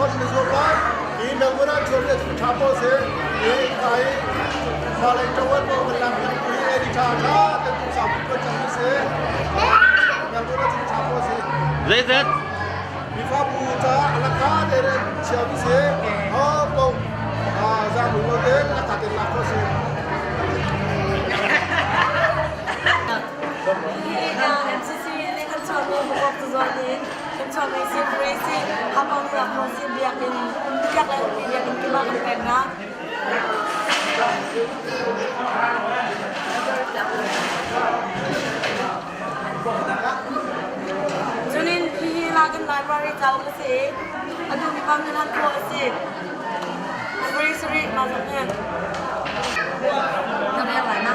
khon na zuam lai. Hi Melbourne ah chuak le tha pawl si. Hi kai malay ṭawan mo kan lam kan hi edi tha tha kan tu sa pu cang ni si. Melbourne ah cun tha pawl si. Zeizat? Mifabu ca alaka te re chia mi si. Ho po za lu lo te laka te lak ko si. MCC nih kan chuahmi hukuk tuzuan in kan chuahmi si free si hapang rak ho si biakinn biak le ummi biakinn kip ah kan pek hna. Cunin hihi la kan library cauk a si i a duhmi bang kan han khawh a si. Free sari ma zong hin. Na rel lai ma?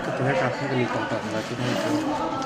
Ka ti he ka kan i tong tak lai ti hei cu.